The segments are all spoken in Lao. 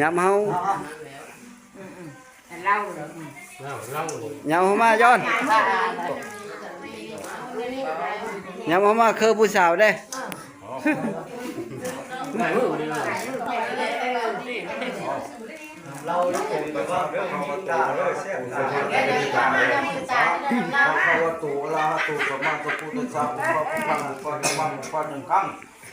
ຍາມເຮົາ ເລົ່າເລີຍ ຍາມເຮົາມາຍ້ອນ ຍາມເຮົາມາຄືຜູ້ສາວເດ້ ເຮົາເລີຍເປັນແບບວ່າເລື່ອງມີຕາເລີຍແຊບຕາເລີຍ ພະຄະວະໂຕ ອະລະຫະໂຕ ສຳມາສຳພຸດທັດສະ ພະພຸດທະ ພະທຳມະ ພະສັງຄະ ໜຶ່ງຄັ້ງ.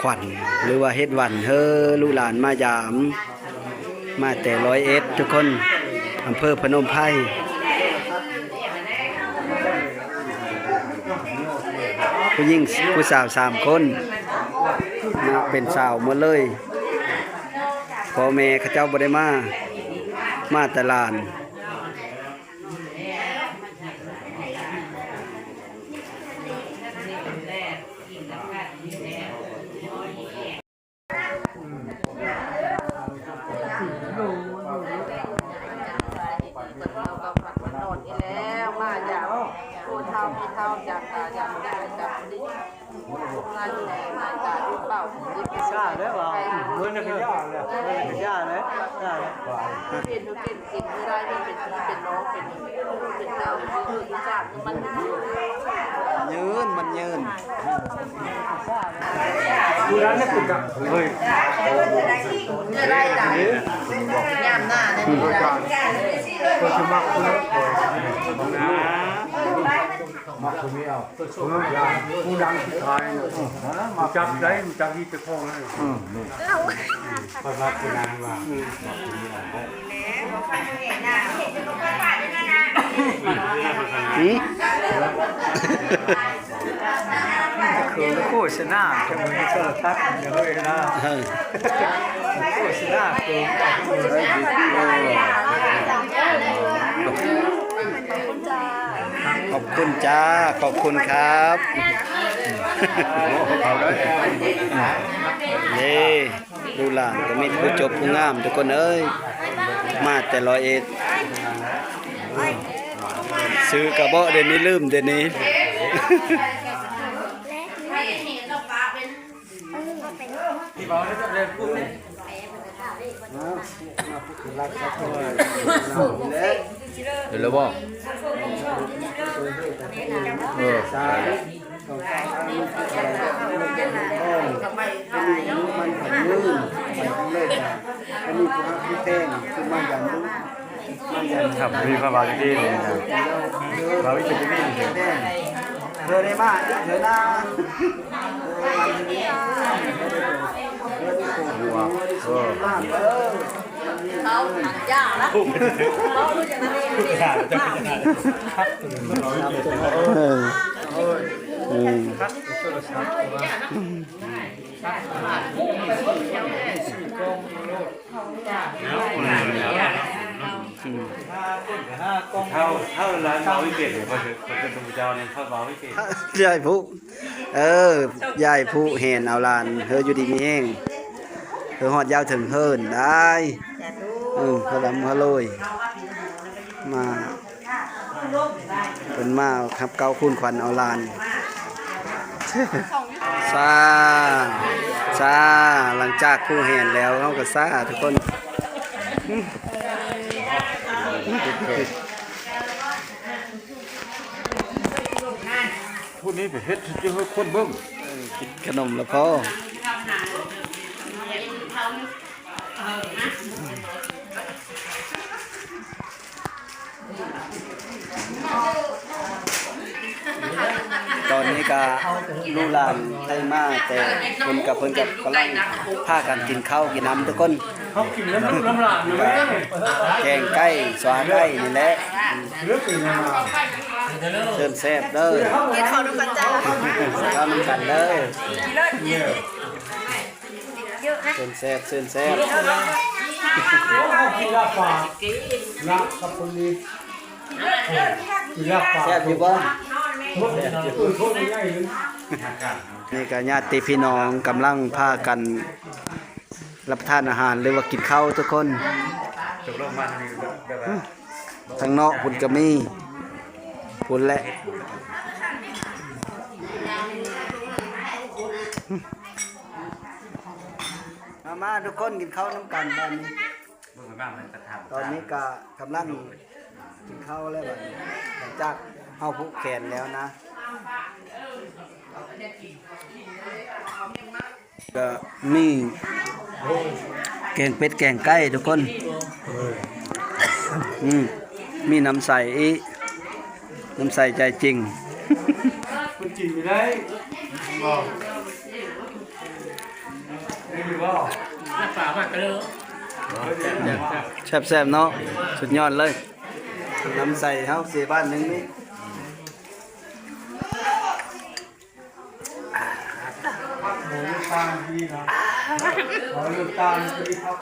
ຂວັນ ຫຼືວ່າເຮັດວັນເຮີລູກຫຼານມາຢາມ ມາແຕ່ຮ້ອຍເອັດທຸກຄົນ ອຳເພີພະນົມໄພ ຜູ້ຍິງຜູ້ສາວສາມຄົນເນາະ ເປັນສາວໝົດເລີຍ ພໍ່ແມ່ເຂົາເຈົ້າບໍ່ໄດ້ມາ ມາແຕ່ຫຼານ. ຊາແລ້ວວ່າ ເບິ່ງແລ້ວກໍຢ້ານແລ້ວ ເບິ່ງແລ້ວກໍຢ້ານແລ້ວ ຢ້ານແລ້ວ ເປັນ ເປັນ ເປັນ ເປັນນ້ອງ ເປັນ ເປັນເຈົ້າ ເອີ ອີສານມັນຍືນ ມັນຍືນ ຜູ້ນັ້ນນີ້ຄືກັນ ເຮີ້ຍ ຍາມໜ້ານີ້ ເພິ່ນຊິມັກຜູ້ນັ້ນ ມັກຜູ້ນີ້ເອົາ ຜູ້ດັງສຸດທ້າຍ ຮູ້ຈັກໄດ້ ຮູ້ຈັກຮີດເຈົ້າຂອງ ເອີ ເພິ່ນວ່າຜູ້ນາງວ່າ ໂຄສະນາ ຈະມີໂທລະທັດ ເອີ ໂຄສະນາ ຂອບຄຸນຈ້າ ຂອບຄຸນຄັບ ເອີ ລູກຫຼານກໍມີຜູ້ຈົບຜູ້ງາມທຸກຄົນເອີຍ ມາແຕ່ຮ້ອຍເອັດ ຊື່ກະບໍ່ ດຽວນີ້ລືມ ດຽວນີ້ ເຫັນແລ້ວບໍ່? ເອີ ຄັບ ມີຄວາມຫວັງດີນີ້ນະ ເຮົາຈະໄດ້ມີເທື່ອໜ້າ ເອີ ເຂົາຫາກຢາກລະ ເອີ ເອີ ເອີ ເທົ່າ ເທົ່າລາວເວົ້າບໍ່ເປັນ ເຂົາຈະ ເຂົາຈະດູເຈົ້ານີ້ ເຂົາເວົ້າບໍ່ເປັນ ຍາຍຜູ້ ເອີ ຍາຍຜູ້ແຫ່ນເອົາຫຼານ ເຮີຢູ່ດີມີແຮງ ເຮີຮອດຍາວເຖິງເຮີນໄດ້ ເອີ ພະລຳພະໂລຍ ມາ ເພິ່ນມາຂັບເກົ້າຄູນຂວັນເອົາຫຼານ ຊາ ຊາ ຫຼັງຈາກຜູ້ແຫ່ນແລ້ວ ເຮົາກໍຊາທຸກຄົນ ຜູ້ນີ້ໄປເຮັດໃຫ້ຄົນເບິ່ງ ເອີ ກິນຂະໜົມລະພໍ. ຕອນນີ້ກະລູກຫຼານໄດ້ມາແຕ່ເພິ່ນກະ ເພິ່ນກະກຳລັງພາກັນກິນເຂົ້າກິນນ້ຳທຸກຄົນ ເຂົາກິນນ້ຳລູກນ້ຳຫຼານນະແມ່ ແກງໄກ່ ຊວາໄກ່ນີ້ແຫຼະ ເຊີນແຊບເດີ ກິນເຂົ້ານຳກັນຈ້າ ກິນເຂົ້ານຳກັນເດີ. ເຊີນແຊບ ເຊີນແຊບ ແຊບຢູ່ບໍ່? ນີ້ກະຍາດຕິພີ່ນ້ອງກຳລັງພາກັນ ຮັບປະທານອາຫານ ຫຼືວ່າກິນເຂົ້າທຸກຄົນ ທາງນອກພຸ້ນກະມີ ພຸ້ນແຫຼະ ມາໆ ທຸກຄົນກິນເຂົ້ານຳກັນບາດນີ້ ຕອນນີ້ກະກຳລັງກິນເຂົ້າແລ້ວບາດນີ້ ຫຼັງຈາກເຮົາຜູກແຂນແລ້ວນະ. ກະມີແກງເປັດແກງໄກ່ທຸກຄົນ ອືມ ມີນ້ຳໃສອີກ ນ້ຳໃສໃຈຈິງ ມັນກິນບໍ່ໄດ້ ບໍ່. ແຊບໆເນາະ ສຸດຍອດເລີຍ ນຳໃສ່ເຮົາເສຍບ້ານໜຶ່ງນີ້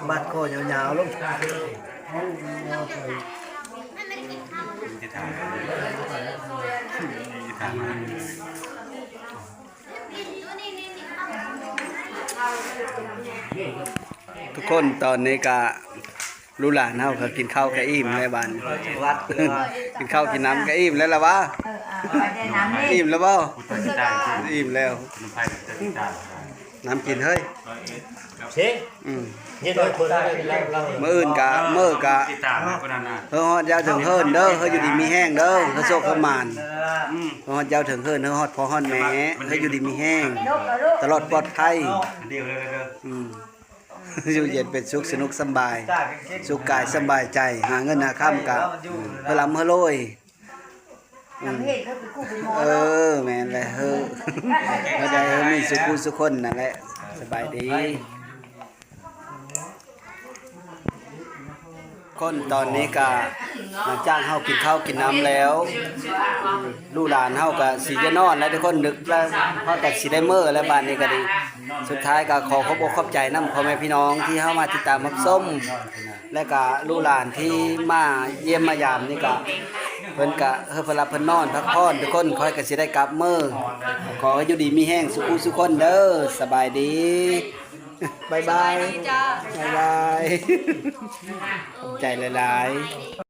ບາດຄໍຍາວໆລົງ ທຸກຄົນ ຕອນນີ້ກະ ລູກຫຼານເຮົາກະກິນເຂົ້າກະອີ່ມແລ້ວບາດນີ້ ກິນເຂົ້າກິນນ້ຳກະອີ່ມແລ້ວລະຫວາ? ອີ່ມແລ້ວບໍ່? ອີ່ມແລ້ວ ນ້ຳກິນເຮີ້ຍ ອືມ ມື້ອື່ນກະ ມື້ກະ ເຮີ້ຍຮອດຢາວເຖິງເຮີ້ນເດີ ເຮີ້ຍຢູ່ດີມີແຮງເດີ ເຮີ້ຍໂຊກເຮີ້ຍໝານ ເຮີ້ຍຮອດຢາວເຖິງເຮີ້ນ ເຮີ້ຍຮອດພໍ່ຮອດແມ່ ເຮີ້ຍຢູ່ດີມີແຮງ ຕະຫຼອດປອດໄພ ອືມ ຢູ່ເຢັນເປັນສຸກ ສະໜຸກສຳບາຍ ສຸກກາຍສຳບາຍໃຈ ຫາເງິນຫາຄຳກະເຮີ້ຍລ່ຳເຮີ້ຍລວຍ ອືມ ເອີ ແມ່ນແຫຼະ ເຮີ້ຍ ເຮີ້ຍໄດ້ເຮີ້ຍມີສຸຂູສຸຄົນນັ້ນແຫຼະ ສະບາຍດີ. ຄົນຕອນນີ້ກະ ຫຼັງຈາກເຮົາກິນເຂົ້າກິນນ້ຳແລ້ວ ລູກຫຼານເຮົາກະຊິໄດ້ນອນແລ້ວທຸກຄົນ ດຶກແລ້ວ ເຮົາກະຊິໄດ້ເມືອແລ້ວບາດນີ້ກະດີ ສຸດທ້າຍກະຂໍຂອບອົກຂອບໃຈນຳພໍ່ແມ່ພີ່ນ້ອງທີ່ເຂົ້າມາຕິດຕາມຮັບຊົມ ແລະກະລູກຫຼານທີ່ມາຢ້ຽມມາຢາມນີ້ກະ ເພິ່ນກະ ເອີ ເພິ່ນຫຼັບເພິ່ນນອນພັກຜ່ອນທຸກຄົນ ຂ້ອຍກະຊິໄດ້ກັບເມືອ ຂໍໃຫ້ຢູ່ດີມີແຮງສຸຂູສຸຄົນເດີ ສະບາຍດີ. ບາຍບາຍ ສະບາຍດີຈ້າ ບາຍບາຍ ຂອບໃຈຫຼາຍໆ.